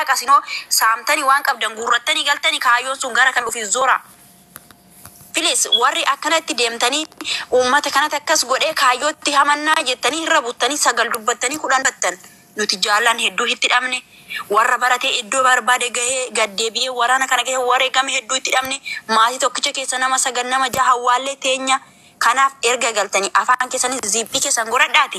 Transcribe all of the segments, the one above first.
Maallaqa sinoo saamtanii waan qabdan guurrattanii galtanii, kaayyoon sun gara kam ofii zora. Please, warri akkanatti deemtanii uummata kanatti akkas godhee kaayyootti hamannaa jettanii irra buttanii sagal dubbattanii 10 dubbattan, nuti jaallan hedduu itti dhabne, warra baratee iddoo barbaade gahee gaddeebi'ee waraana kana gahee wareegame hedduu itti dhabne, maatii tokkicha keessa nama sagal, nama jaha awwaallee teenya. Kanaaf erga galtanii afaan keessanii ziippii keessan godhadhaati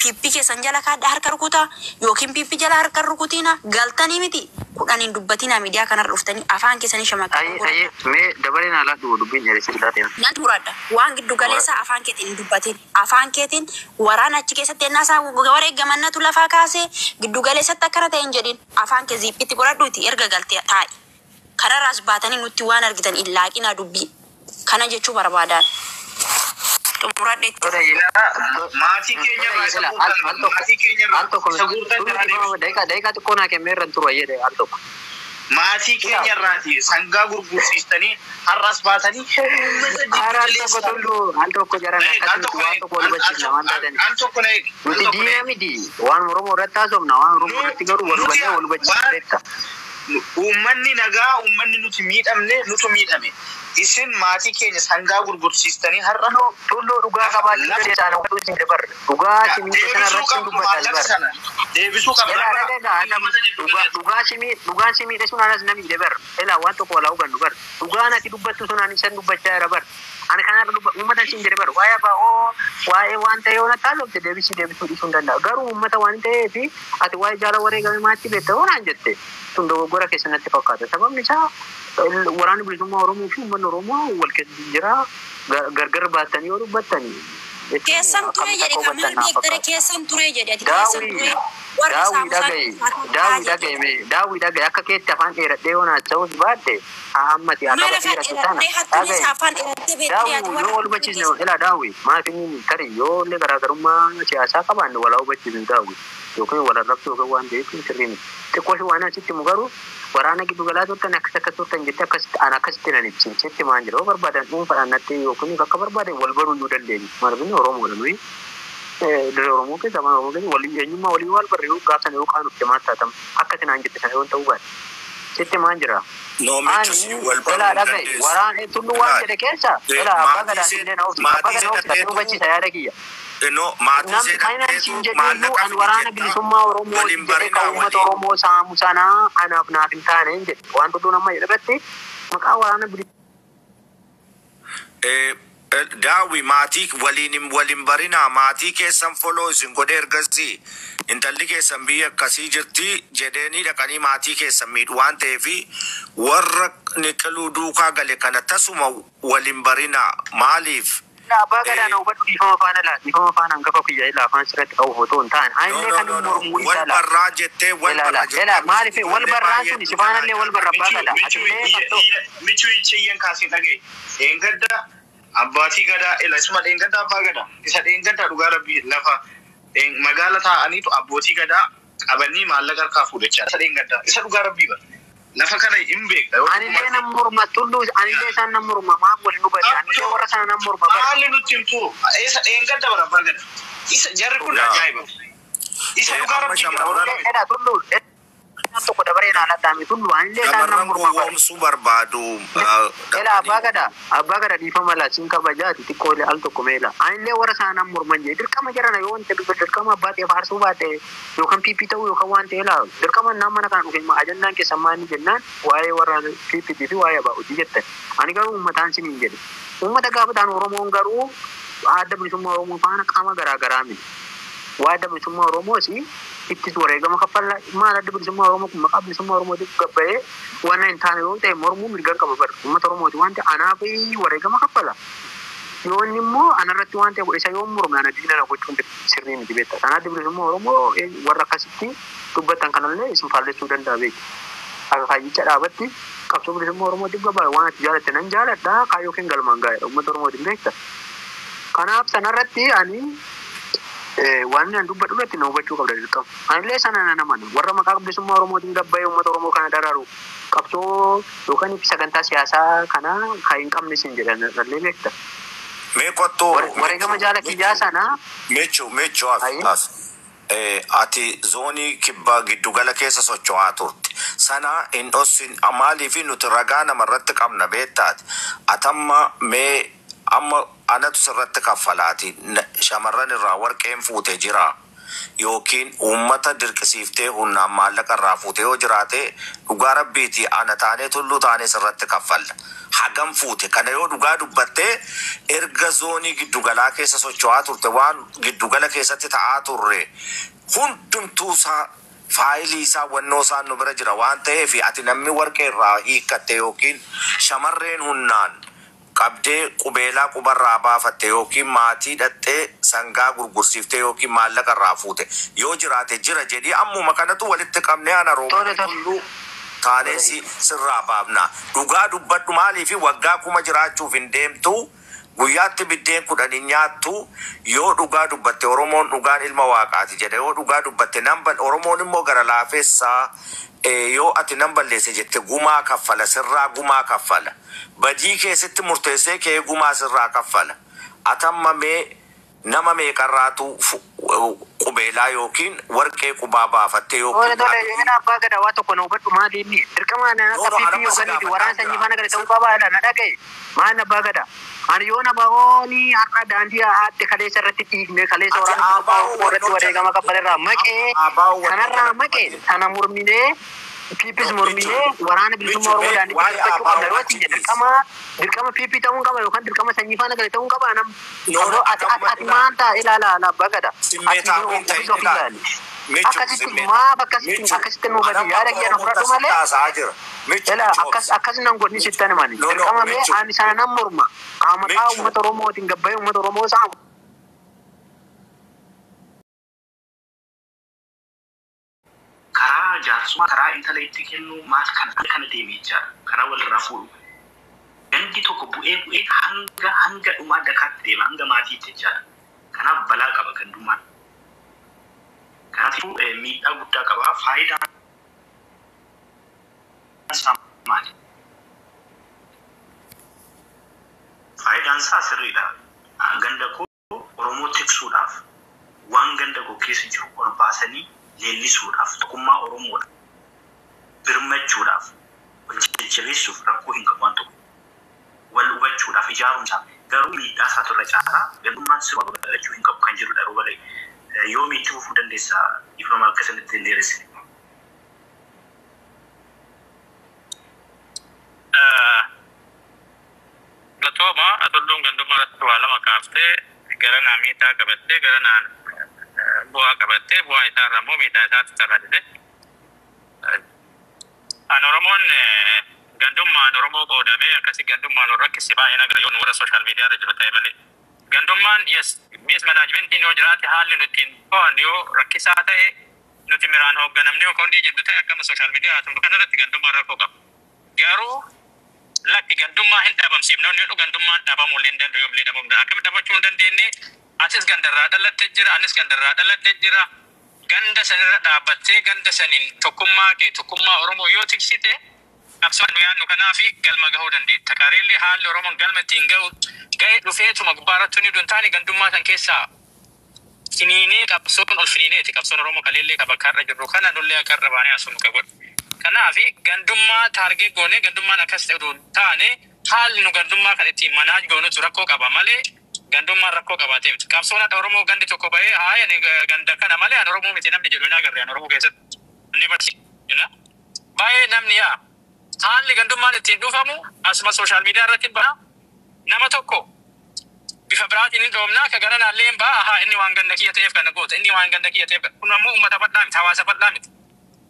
pippii keessan jala kaadhaa harka rukutaa yookiin pippii jala harka rukutiina. Galtanii miti 10 hin dubbatina. Miidiyaa kanarra dhuftanii afaan keessanii shamaqqaa Ayi godhadhaa. Ayi, mee dabalee naa laadhu, dubbiin dheeressee laateera. Nan muradha. Waan giddu galeessa afaan keetiin hin dubbatin. Afaan keetiin waraana achi keessatti ennaa isaa wareegamannatu lafaa kaasee giddu galeessatti akkana ta'e hin jedhin. Afaan kee ziippitti godhadhuuti erga galtee taa'i. Kararraas baatanii nutti waan argitan hin laaqinaa dubbii. Kana jechuu barbaadaan. Xumuradhe itti. Maatii keenya irraa isa guurtan, maatii keenya irraa Al tokko isa guurtan jalaa deebisu. daqiiqaa xiqqoo naa kennee irra turu ayyee al tokko. Maatii keenya irraati sangaa gurgursiistanii har'as baatanii uummata Ara al tokko, Tullu, al tokko jaran akkasitti waan tokko wal hubachiisna waan taataniif. Al tokko na eegi. Nuti diina miti, waan Oromoo irratti haasofna, waan Oromoo irratti garuu wal hubannee wal hubachiisna beekta. Uummanni nagaa, uummanni nuti miidhamne, nutu miidhame. Isin maatii keenya sangaa gurgursiistanii har'a Tulluu, dhugaa qabaachuu dandeessaa, nama isin dabarre. Dhugaa si miidhe sana deebisuu irratti qabdu dubbatan maallaqa bara. sana deebisuu qabdu. Elaa dhagaa, dhugaa si miidhe, dhugaan si miidhe sun anas na miidhe bar. Elaa, waan tokko walaa hubannu bar. Dhugaan ati dubbattu sun ani san dubbachaa jira bar. Ani kanarra dubba uummata sin jedhe bar. Waa'ee abaa'oo, waa'ee waan ta'e yoo natti haasofte deebisii deebisuu dhiisuu hin danda'a. Garuu uummata waan ta'eef ati waa'ee jaala wareegame maatti beekta yoo naan jette, sun dogoggora keessa natti fakkaata. Sababni isaa Waraanni Bilisummaa Oromoo fi uummanni Oromoo wal keessa jira. Gargar baatanii yoo dubbattani Keessan ture jedhe kan maal beektare? Keessan ture jedhe, ati keessan Daawwi ture warra Daawwi saamusaa dhagaye, Daawwi dhagaye, mee Daawwi dhagaye, akka keetti afaan dheeradhee yoo naacha'uus baadde ammati Maal arraba afaan dheeratu sana dheerattee hattuunis dhagaye. afaan dheerattee beektee Daawwi ati yoo warra wal hubachiisne, ilaa Daawwi, maatiin tarii yoo illee garaagarummaa siyaasaa qabaanne wal hubachiisne Daawwi, yookiin wal arrabsu yookiin waan ta'eef sirrii miti. Xiqqoo waan asitti mu garuu waraana giddu galaa turtan, akkas akkas turtan jettee akkasitti an akkasitti nan ibsin, sitti maan jira, yoo barbaadan dhuunfaadhaan natti yookiin bakka barbaadan wal baruu iyyuu dandeenya. Maaliif Oromoodha nuyi. Dirree Oromoo keessa, afaan Oromoo keessa walii eenyummaa walii wal barre, yoo gaafsan yoo qaanufte maal taatama akkasi naan jette sana yoo ta'uu baate sitti maan jira. Noomichus Ani wal baruu elaa hin dhagaye dandeessu. waraan Tullu waan jedhe keessa elaa abbaa Maatii gadaatiin ishee illee na obsi, abbaa maatii gadaa ishee obsi, ati hubachiisa yaada kiyya. No, maatii Namni ishee kan ani siin dhaqxeetu jedhu iyyuu maallaqa an fidi waraana jettaa bilisummaa Oromoo waliin jedhe kan barinaa uummata waliin. Oromoo saamu sanaa anaaf naaf hin taane hin jedhe. Waan Tulluun amma jedhe irratti maqaa waraana bilisummaa Daawwi, maatii waliin waliin barinaa, maatii keessan foloo isin godhe, ergasii intalli keessan biyya akkasii jirti jedheenii dhaqanii maatii keessan miidhu waan ta'eefi warra niqiluu duukaa gale kana tasuma waliin barinaa, maaliif? Abbaa gadaa na hubadhu, dhiifama faana laa, dhiifama faana hangafa kiyya, ilaa afaan sirratti qabu otoo hin taane No, anillee no, kan no, no. mormuu Wal isa laa. barraa jettee wal Ilaa barraa laa jettee ilaa, maaliif wal ijoollee barraan sun baay'eetu si faanallee wal barra, abbaa Michuu gadaa michuu atillee qabxoo. Michuu icceeyyan kaasee dhagaye. Dheengadda abbaatii gadaa ila isuma dheengadda abbaa gadaa isa dheengadda dhugaa rabbii lafa magaala taa'aniitu abbootii gadaa qabanii maallaqa harkaa fuudhachaa isa dheengadda isa dhugaa rabbii bara. Lafa kana hin beekta. Yoo Anillee nan morma, Tulluu, anillee isaan nan morma, maaf wal nu bade, anillee warra sana nan morma bara. Haalli nutti himtu isa dheengadda bara abbaa gadaa. Isa jarri kun Yaa. ajaa'iba. Isa dhugaa Amma rabbii jira. shamarran Edha Tulluu tokko dabaree naa ladhaame, Tulluu, anillee isaan nan shamarran morma bara. gowwoomsuu barbaadu Ela abbaa dhaqanii. gadaa, abbaa gadaa, dhiifama laa, siin kabajaati xiqqoo illee al tokko meela. Anillee warra sana nan morman jee dirqama jarana yoo wanta dhufe dirqama abbaa ta'e faarsuu baate yookaan PP ta'uu yookaan waan ta'e laa dirqama naan mana kana dhufe ajandaan keessan maal jennaan waa'ee warra PP fi waa'ee abbaa hojii jettan. Ani garuu uummataan siniin jedhe. Uummata gaafa ta'an Oromoon garuu Adda Bilisummaa Oromoo faana qaama garaa garaa miti. Waa'ee Adda Bilisummaa Oromoos ittis wareegama kaffalla, maal Adda Bilisummaa Oromoo kun maqaa bilisummaa Oromootiif gabba'ee waan hin taane yoo ta'e mormuu mirga qaba bara uummata Oromooti waan ta'e anaaf wareegama kaffala. Yoo inni immoo anarratti waan ta'e isa yoo morme ana diina na gochuun sirrii miti beekta. Kanaaf Adda Bilisummaa Oromoo warra akkasitti dubbatan kanallee isin faallessuu danda'a beekta. Akka kaayyicha dhaabatti qabsoo bilisummaa Oromootiif gabba'e, waan ati jaalatte nan jaaladha, kaayyoo keen galmaan gaa'edha uummata Oromootiin beekta. Kanaaf sanarratti ani waan ani dubbadhu irratti na hubachuu qabda dirqama. Anillee sana nan amana. Warra maqaa bilisummaa Oromootiin gabbayee uummata Oromoo kana dararu qabsoo yookaan sagantaa siyaasaa kana kan hin qabne sin jedhan illee beekta. Mee kottuu Wareegama jaala kiyyaa sana Michu, Michu, af Ayi. af. Ati zoonii kibbaa giddugala keessa socho'aa turte. Sana hin dhossin, maaliif nuti ragaa namarratti qabna beektaati. Atamma mee amma anatu sirratti kaffalaati. Shamarran irraa warqeen fuute jira. Yookiin uummata dirqisiiftee humnaan maallaqa irraa fuute yoo jiraate, dhugaa rabbiiti ana taanee tulluu taanee sirratti kaffalla. Hagam fuute kana yoo dhugaa dubbattee, erga zoonii giddugalaa keessa socho'aa turte, waan giddugala keessatti ta'aa turre hundumtuu isaa, faayilii isaa, wannoo isaa nu bira jira waan ta'eef, ati namni warqee irraa hiikkatte yookiin shamarreen humnaan qabdee qubeelaa qubarraa baafatte yookiin maatii dhattee sangaa gurgursiiftee yookiin maallaqa irraa fuute yoo jiraate, jira jedhii ammuma kanatu walitti qabnee ana Tole, roobanii tole. Tulluu taanee si sirraa baafna. Dhugaa dubbadhu, maaliif waggaa 1000 jiraachuuf hin deemtu, guyyaatti biddeen 10 hin nyaattu. Yoo dhugaa dubbatte, Oromoon dhugaan ilma waaqaati jedha. Yoo dhugaa dubbatte nan bal, Oromoon immoo gara laafessaa, yoo ati nan balleesse jette gumaa kaffala, sirraa gumaa kaffala, badii keessatti murteessee kee gumaa sirraa kaffala. Atamma mee nama meeqarraatu qubeelaa yookiin warqee qubaa baafatte Tole, yookiin tole, yeena abbaa gadaa, waa tokko na hubadhu. Maali inni dirqama na No, akka no, PP anamma si yookaan gaafataa waraana sanyii jira. faana gadi ta'uu qabaadha, na dhagaye. Maal abbaa gadaa? Ani yoo nama ooni har'a daandii haatti kaleessa irratti dhiigne, kaleessa Ati waraana bilisummaa ABO Oromoo irratti wannoo wareegama jala kaffale maqee ABO wannoo kanarraa jala maqee sana morminee, PPs Michu, morminee, waraana Michu, bilisummaa Oromoo mee daandiitti waa'ee galfachuu ABO qabna yoo achi isin jedhe, dhiisi. dirqama PP ta'uu qaba yookaan dirqama sanyii faana gadi ta'uu qaba nam No, no, qabsoo ati ati atamma ati ilaali. maal ta'a ilaala ala abbaa gadaa, ati Simmeetaawwan ofis ta'in of ilaali. ilaali. Michu, Akkasitti simmeeta. maaf akkasitti Michu, akkasitti nu hubate anamma yaada kiyya na Oromoo fudhadhu tasitti malee. haasa'aa jira. Michu, Ela Michu akkas obsi. akkas nan godhni sittan himani. No, no, Dirqama mee Michu. ani sana nan morma. Qaama Michu. uummata Oromootiin gabbayee uummata Oromoo saamu. Karaa jaarsummaa, karaa intala itti kennu, maal kana kana deemee jira, karaa walirraa fuudhu. Gandi tokko bu'ee bu'ee hanga dhumaa dakaatti deema, hanga maatiitti jechaadha. Kanaaf balaa qaba gandummaan. Kanaafuu miidhaa guddaa qaba. Faayidaan isaa maali? Faayidaan isaa sirriidha. Ganda koo Oromoo tiksuudhaaf, waan ganda koo keessa jiru ol baasanii leellisuudhaaf, tokkummaa Oromoodha birmachuudhaaf, wal jajjabeessuuf rakkoo hin qabu waan tokko. Wal hubachuudhaaf, ijaarumsaaf garuu miidhaa isaatu irra caalaa, gandummaan sirba babal'achuu hin qabu kan jedhudha yeroo baay'ee. Yoo miitti fufuu dandeessa, ifama akkasinitti hin dheeressine. Galatooma. Atolluun gandummaa irratti waa lama kaaftee, gara naa miidhaa qabattee, gara naan bu'aa qabattee, bu'aa isaarra immoo miidhaa isaatti sararite. An Oromoon gandummaan Oromoo qoodamee akkasi gandummaan ol rakkise baay'ee nagara yoo nu warra social media irra jiru ta'e malee. Gandummaan, yes, mismanagementiin yoo jiraate, haalli nuti ittiin to'annu yoo rakkisaa ta'e, nuti miraan hoogganamne yoo qonnii jedhu ta'e, akkama social media haa kanarratti gandummaan rakkoo qaba. Garuu lakki, gandummaa hin dhabamsiifne. Inni jedhu gandummaan dhabamuu illee hin danda'u, yoomillee dhabamuu danda'a. Akkamitti dhabachuu hin dandeenye? Atis gandarraa dhalatte jira, anis gandarraa dhalatte jira. Ganda sanirra dhaabbattee, ganda saniin tokkummaa kee, tokkummaa Oromoo yoo tiksite, qabsoo nu yaadnu kanaafi galma gahuu dandeetta. Kareelli haalli Oromoon galma ittiin gahu ga'e dhufeetuma gubbaarratti ni hin taane, gandummaa san keessaa finiinee, qabsoon ol finiineeti. Qabsoon Oromoo kaleellee qaba akka har'a jirru kana nullee akka har'a baanee asuma ka godhu. Kanaaf gandummaa target goonee gandummaan akkas ta'e utuu taane, haalli nu gandummaa kan ittiin manage goonutu rakkoo qaba malee gandummaan rakkoo qabaatee miti. Qabsoon haadha Oromoo gandi tokko bahee haa ani ganda kana malee ani Oromoo miti namni jedhu hin agarre ani Oromoo keessatti. Inni barsiisa. Baay'ee namni yaa haalli gandummaan ittiin dhufamu asuma social media irratti baha, nama tokko bifa biraatiin hin dhoomnaa, ka gara naallee hin ba'a, ahaa, inni waan ganda kiyya ta'eef kana goota, inni waan ganda kiyya ta'eef kun ammoo uummata bal'aa miti, hawaasa bal'aa miti.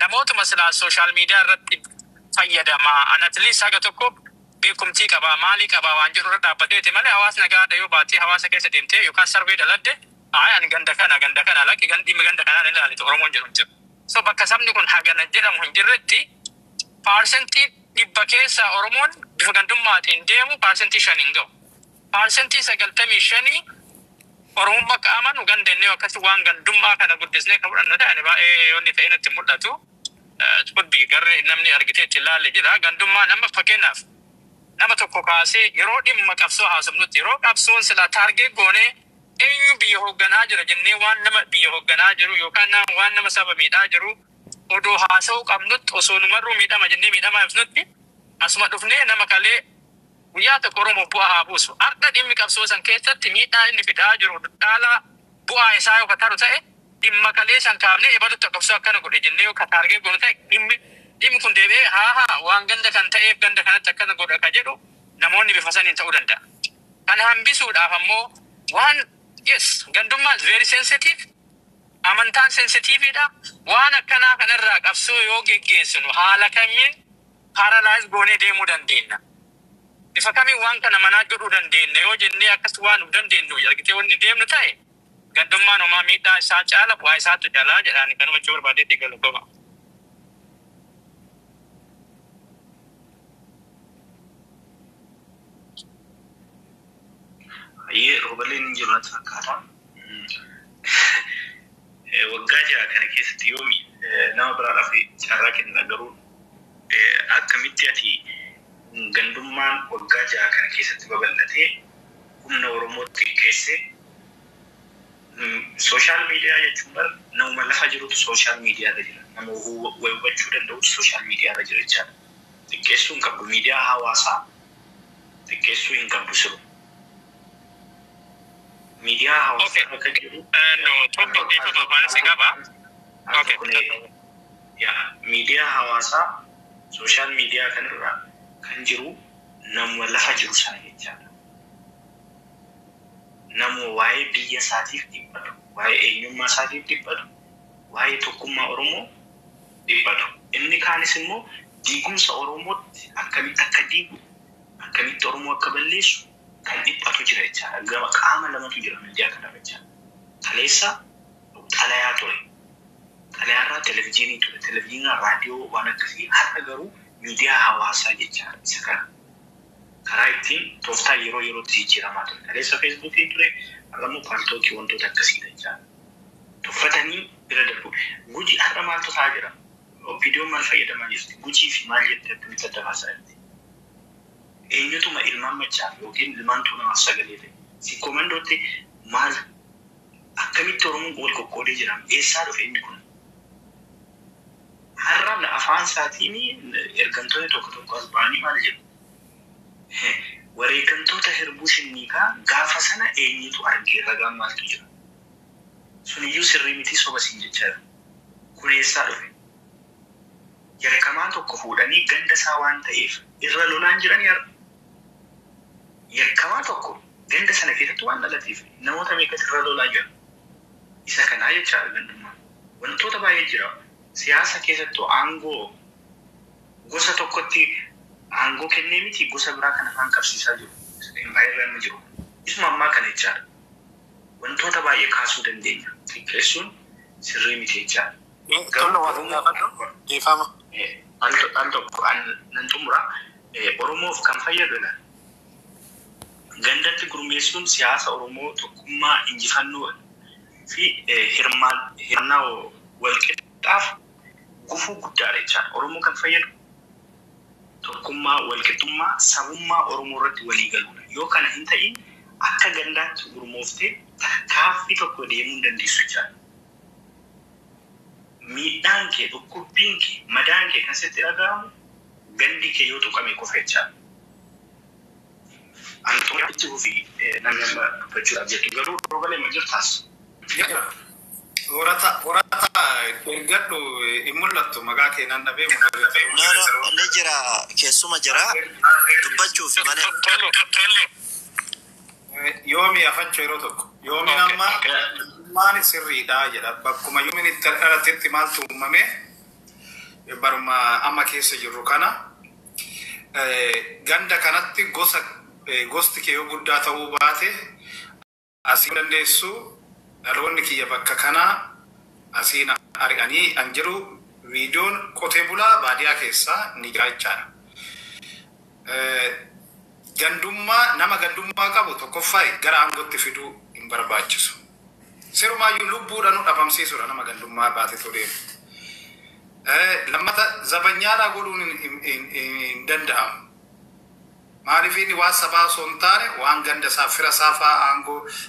Namootuma silaa social media irratti fayyadamaa an at least haga tokko beekumtii qabaa, maalii qabaa waan jedhu irra dhaabbateeti malee, hawaasni nagaadha yoo baatee hawaasa keessa deemtee yookaan survey daladde, haa ani ganda kana, ganda kana lakki, gandi ganda kanaan ilaalitu Oromoon jedhu hin jiru. So bakka sabni kun hagana jedhamu hin jirretti, 100% keessaa Oromoon bifa gandummaatiin deemu 5% hin ga'u. 95% Oromummaa akka amanu ganda inni akkasi waan gandummaa kana guddisnee kan fudhannu ta'e, ani baay'ee wanni ta'e natti mul'atu. Could garri namni argitee itti ilaalle jira. Gandummaan amma fakkeenyaaf nama tokko kaasee yeroo dhimma qabsoo haasofnutti, yeroo qabsoon silaa target goonee eenyu biyya hoogganaa jira jennee, waan nama biyya hoogganaa jiru yookaan waan nama saba miidhaa jiru Odoo haasa'uu qabnutti, osoo numarruu miidhama jennee miidhamaa ibsnutti, asuma dhufnee nama kalee guyyaa tokko Oromoof bu'aa haa buusu. Har'a dhimmi qabsoo san keessatti miidhaan inni fidaa jiru caalaa bu'aa isaa yoo kataru ta'e, dhimma kalee san kaafnee ebalutti qabsoo akkana godhe jennee yoo kataargee goonu ta'e, dhimmi kun deebi'ee haa haa waan ganda kan ta'eef ganda kanatti akkana godha ka jedhu namoonni bifa saniin ta'uu danda'a. Kana hambisuudhaaf ammoo waan, yes, gandummaan is very sensitive, amantaan sensitiiviidha. Waan akkanaa kanarraa qabsoo yoo geggeessinu haala kamiin paralyze goonee deemuu dandeenya? Bifa kamiin waan kana manaa godhuu dandeenya yoo jennee akkas waan nu dandeenyu argitee wanni deemnu ta'e, gandummaan homaa miidhaa isaa caala bu'aa isaatu caalaa jedhaan kanuma jechuu barbaadeetti, galatoma. Ayyee, Roobaleen hin jiru natti fakkaata. Waggaa 6 kana keessatti yoomi nama biraadhaaf carraa kenna, garuu akkamitti ati gandummaan waggaa 6 kana keessatti babal'atee humna Oromoo xiqqeessee? Social media jechuun bar namuma lafa jirutu social media irra jira. Nama hubachuu danda'utu social media irra jira jechaadha. Xiqqeessuu hin qabdu, miidiyaa hawaasaa xiqqeessuu hin qabdu siru. Miidiyaa hawaasaa irra kan jiru. No, tokko dhiifama afaan si qaba. Miidiyaa hawaasaa, social media kanarra kan jiru namuma lafa jiru sana jechaadha. Nama waa'ee biyya isaatiif dhiphatu, waa'ee eenyummaa isaatiif dhiphatu, waa'ee tokkummaa Oromoo dhiphatu. Inni kaanis immoo diigumsa Oromootti akkamitti akka diigu, akkamitti Oromoo akka balleessu kan dhiphatu jira jechaadha. Gama qaama lamatu jira miidiyaa kanarra jechaadha. Kaleessa xalayaa ture. Xalayaarraa televizyiinii ture. Televizyiinii, raadiyoo, waan akkasii. Har'a garuu miidiyaa hawaasaa jechaadha isa kana. Karaa ittiin tooftaa yeroo yerootti jijjiiramaa ture. Kaleessa Feesbuukiin ture, har'a immoo Paaltookii, wantoota akkasiidha jechaadha. Tuffatanii bira darbu. Gujii har'a maaltu ta'aa jira? OPDOn maal fayyadamaa jirti? Gujii fi maal jettee akkamitti adda baasaa jirti? Eenyutuma ilmaan Maccaa yookiin ilmaan Tuulamaaf sagalee ta'e? Sikkoo Mandootti maal, akkamitti Oromoon wal qoqqoodee jira? Eessaa dhufe inni kun? Har'a afaan isaatiin ergamtoonni tokko tokko as ba'anii maal jedhu? Wareegamtoota Hirbuu Shinniikaa gaafa sana eenyutu argee, ragaan maaltu jira? Suniyyuu sirrii miti, soba siin jechaa jiru. Kun eessaa dhufe? Yakkamaa tokko fuudhanii ganda isaa waan ta'eef irra lolaan jiran har'a. Yakkamaa tokko ganda sana keessatti waan dhalateef namoota meeqatu irra lolaa jira? Isa kanaa jecha gandummaa. Wantoota baay'ee jira. Siyaasa keessattuu aangoo gosa tokkotti aangoo kennee miti, gosa biraa kan afaan qabsiisaa jiru. Impaayerri amma jiru. Isuma ammaa kana jechaadha. Wantoota baay'ee kaasuu dandeenya. Xiqqeessuun sirrii miti jechaadha. Tollo, waan gaafadhu, dhiifama. Al tokko nan xumura. Oromoof kan fayyadu dha. Gandatti gurmeessuun siyaasa Oromoo tokkummaa, injifannoo fi hirmaannaa walqixxaaf gufuu guddaadha jechaadha. Oromoo kan fayyadu tokkummaa, walqixxummaa, sabummaa Oromoo irratti walii galuudha. Yoo kana hin ta'in akka gandaatti gurmooftee tarkaaffii tokko deemuu hin dandeessu jechaadha. Miidhaan kee, dhukkubbiin kee, madaan kee kan sitti dhaga'amu gandi kee yoo tuqame qofa jechaadha. Ani itti fufii, namni amma dubbachuudhaaf jettu garuu Roobalee ma jirtaas? Horata, horata, ergadhu, hin mul'attu, maqaa kee nan dhabee. No, inni jira, keessuma jira dubbachuuf malee. Tollo, tollo. Yoomi afachoo yeroo tokko. Yoomiin amma maali sirriidha jedha. Bakkuma yoomiin itti dhalatetti maaltu uumame? Baruma amma keessa jirru kana ganda kanatti gosa, gosti kee yoo guddaa ta'uu baate asii dandeessu, dhaloonni kiyya bakka kanaa asiin ari'anii an jiru, viidiyoon qotee bulaa baadiyaa keessaa ni jira jechaadha. Gandummaa, nama gandummaa qabu tokkoffaa gara aangootti fiduu hin barbaachisu. Sirumaayyuu lubbuudhaan dhabamsiisuudha nama gandummaa baatee deemu. Lammata zabanyaadhaa godhuun hin danda'amu. Maaliif? Inni waan sabaa osoo hin taane waan ganda isaa, fira isaa fa'aa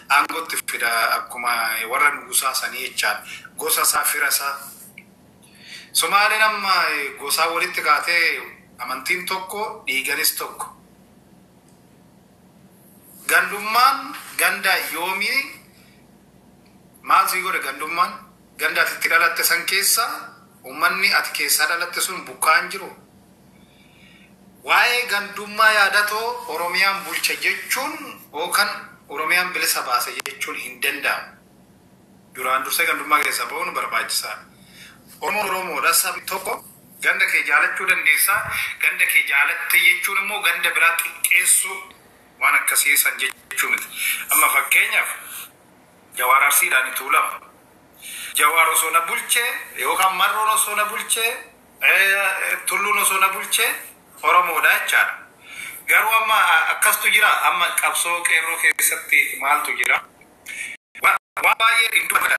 aangootti fida, akkuma warra nugusaa sanii jechaadha. Gosa isaa, fira isaa. Somaaleen amma gosaa walitti kaatee amantiin tokko, dhiiganis tokko. Gandummaan ganda yoomii maal sii godhe? Gandummaan ganda ati itti dhalatte san keessa uummanni ati keessaa dhalatte sun bukkaan jiru. Waa'ee gandummaa yaadatoo Oromiyaan bulcha jechuun yookaan Oromiyaan bilisa baase jechuun hin danda'amu. Duraan dursee gandummaa keessaa ba'uun barbaachisaadha. Oromoon Oromoodha, sabi tokko. Ganda kee jaalachuu dandeessaa. Ganda kee jaalatte jechuun immoo ganda biraa xiqqeessuu waan akkasii san jechuu miti. Amma fakkeenyaaf Jawaar Arsiidhaan Tuulama. Jawaar osoo na bulchee yookaan Marroon osoo na bulchee, Tulluun osoo na bulchee Oromoodha jechaadha. Garuu amma akkastu jira. Amma qabsoo qeerroo keessatti maaltu jira? Waan baay'ee hin dubbatan.